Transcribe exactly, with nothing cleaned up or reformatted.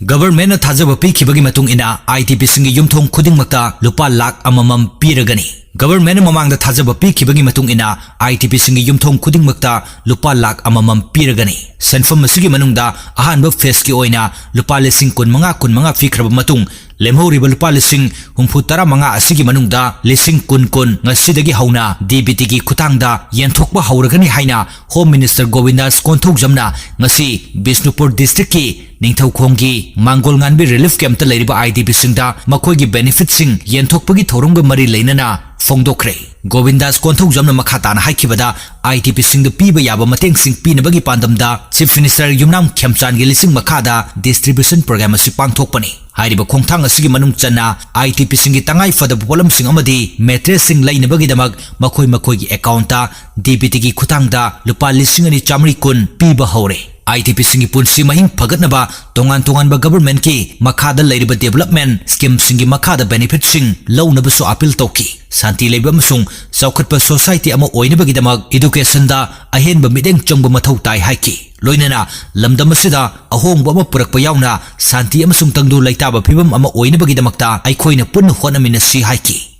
ꯒꯚꯔꯟꯃꯦꯟꯠꯅ ꯊꯥꯖꯕ ꯄꯤꯈꯤꯕꯒꯤ ꯃꯇꯨꯡ ꯏꯟꯅ, IDPꯁꯤꯡꯒꯤ ꯌꯨꯝꯊꯣꯡ ꯈꯨꯗꯤꯡꯃꯛꯇ ꯂꯨꯄꯥ ꯂꯥꯈ ꯑꯃꯃꯝ ꯄꯤꯔꯒꯅꯤ꯫ ꯒꯚꯔꯟꯃꯦꯟꯠꯅ ꯃꯃꯥꯡꯗ ꯊꯥꯖꯕ ꯄꯤꯈꯤꯕꯒꯤ ꯃꯇꯨꯡ ꯏꯟꯅ, IDPꯁꯤꯡꯒꯤ ꯌꯨꯝꯊꯣꯡ ꯈꯨꯗꯤꯡꯃꯛꯇ ꯂꯨꯄꯥ ꯂꯥꯈ ꯑꯃꯃꯝ ꯄꯤꯔꯒꯅꯤ꯫ ꯁꯦꯟꯐꯝ ꯑꯁꯤꯒꯤ ꯃꯅꯨꯡꯗ ꯑꯍꯥꯟꯕ phaseꯀꯤ ꯑꯣꯏꯅ ꯂꯨꯄꯥ ꯂꯤꯁꯤꯡ ꯀꯨꯟꯃꯉꯥ, ꯀꯨꯟꯃꯉꯥ ꯄꯤꯈ꯭ꯔꯕ ꯃꯇꯨꯡ, ꯂꯦꯝꯍꯧꯔꯤꯕ ꯂꯨꯄꯥ ꯂꯤꯁꯤꯡ ꯍꯨꯝꯐꯨ ꯇꯔꯥ ꯃꯉꯥ ꯑꯁꯤꯒꯤ ꯃꯅꯨꯡꯗ ꯂꯤꯁꯤꯡ ꯀꯨꯟ ꯀꯨꯟ ꯉꯁꯤꯗꯒꯤ ꯍꯧꯅ DBTꯒꯤ ꯈꯨꯠꯊꯥꯡꯗ ꯌꯦꯟꯊꯣꯛꯄ ꯍꯧꯔꯒꯅꯤ ꯍꯥꯏꯅ Home Minister ꯒꯣꯕꯤꯟꯗꯥꯁ ꯀꯣꯟꯊꯧꯖꯝꯅ ꯉꯁꯤ ꯕꯤꯁꯅꯨꯄꯨꯔ districtꯀꯤ ꯅꯤꯡꯊꯧꯈꯣꯡꯒꯤ ꯃꯥꯡꯒꯣꯜ ꯉꯥꯟꯕꯤ relief campꯇ ꯂꯩꯔꯤꯕ IDPꯁꯤꯡꯗ ꯃꯈꯣꯏꯒꯤ benefitꯁꯤꯡ ꯌꯦꯟꯊꯣꯛꯄꯒꯤ ꯊꯧꯔꯝꯒ ꯃꯔꯤ ꯂꯩꯅꯅ ꯐꯣꯡꯗꯣꯛꯈ꯭ꯔꯦ꯫ ꯒꯣꯕꯤꯟꯗꯥꯁ ꯀꯣꯟꯊꯧꯖꯝꯅ ꯃꯈꯥ ꯇꯥꯅ ꯍꯥꯏꯈꯤꯕꯗ, IDPꯁꯤꯡꯗ ꯄꯤꯕ ꯌꯥꯕ ꯃꯇꯦꯡꯁꯤꯡ ꯄꯤꯅꯕꯒꯤ ꯄꯥꯟꯗꯝꯗ Chief Minister ꯌꯨꯝꯅꯥꯝ ꯈꯦꯝꯆꯥꯟꯒꯤ ꯂꯤꯁꯤꯡ ꯃꯈꯥꯗ distribution program ꯑꯁꯤ ꯄꯥꯡꯊꯣꯛꯄꯅꯤ꯫ ꯍꯥꯏꯔꯤꯕ ꯈꯣꯡꯊꯥꯡ ꯑꯁꯤꯒꯤ ꯃꯅꯨꯡ ꯆꯟꯅ IDPꯁꯤꯡꯒꯤ ꯇꯉꯥꯏ ꯐꯗꯕ ꯄꯣꯠꯂꯝꯁꯤꯡ ꯑꯃꯗꯤ mattresꯁꯤꯡ ꯂꯩꯅꯕꯒꯤꯗꯃꯛ ꯃꯈꯣꯏ ꯃꯈꯣꯏꯒꯤ accountꯇ DBTꯒꯤ ꯈꯨꯠꯊꯥꯡꯗ ꯂꯨꯄꯥ ꯂꯤꯁꯤꯡ ꯑꯅꯤ ꯆꯥꯃꯔꯤ ꯀꯨꯟ ꯄꯤꯕ ꯍꯧꯔꯦ꯫ IDPꯁꯤꯡꯒꯤ ꯄꯨꯟꯁꯤ ꯃꯍꯤꯡ ꯐꯒꯠꯅꯕ ꯇꯣꯉꯥꯟ ꯇꯣꯉꯥꯟꯕ ꯒꯚꯔꯟꯃꯦꯟꯠꯀꯤ ꯃꯈꯥꯗ ꯂꯩꯔꯤꯕ development schemeꯁꯤꯡꯒꯤ ꯃꯈꯥꯗ benefitꯁꯤꯡ ꯂꯧꯅꯕꯁꯨ appeal ꯇꯧꯈꯤ꯫ ꯁꯥꯟꯇꯤ ꯂꯩꯕ ꯑꯃꯁꯨꯡ ꯆꯥꯎꯈꯠꯄ society ꯑꯃ ꯑꯣꯏꯅꯕꯒꯤꯗꯃꯛ educationꯗ ꯑꯍꯦꯟꯕ ꯃꯤꯠꯌꯦꯡ ꯆꯪꯕ ꯃꯊꯧ ꯇꯥꯏ ꯍꯥꯏꯈꯤ꯫ ꯂꯣꯏꯅꯅ ꯂꯝꯗꯝ ꯑꯁꯤꯗ ꯑꯍꯣꯡꯕ ꯑꯃ ꯄꯨꯔꯛꯄ ꯌꯥꯎꯅ ꯁꯥꯟꯇꯤ ꯑꯃꯁꯨꯡ ꯇꯪꯗꯨ ꯂꯩꯇꯥꯕ ꯐꯤꯕꯝ ꯑꯃ ꯑꯣꯏꯅꯕꯒꯤꯗꯃꯛꯇ ꯑꯩꯈꯣꯏꯅ ꯄꯨꯟꯅ ꯍꯣꯠꯅꯃꯤꯟꯅꯁꯤ ꯍꯥꯏꯈꯤ꯫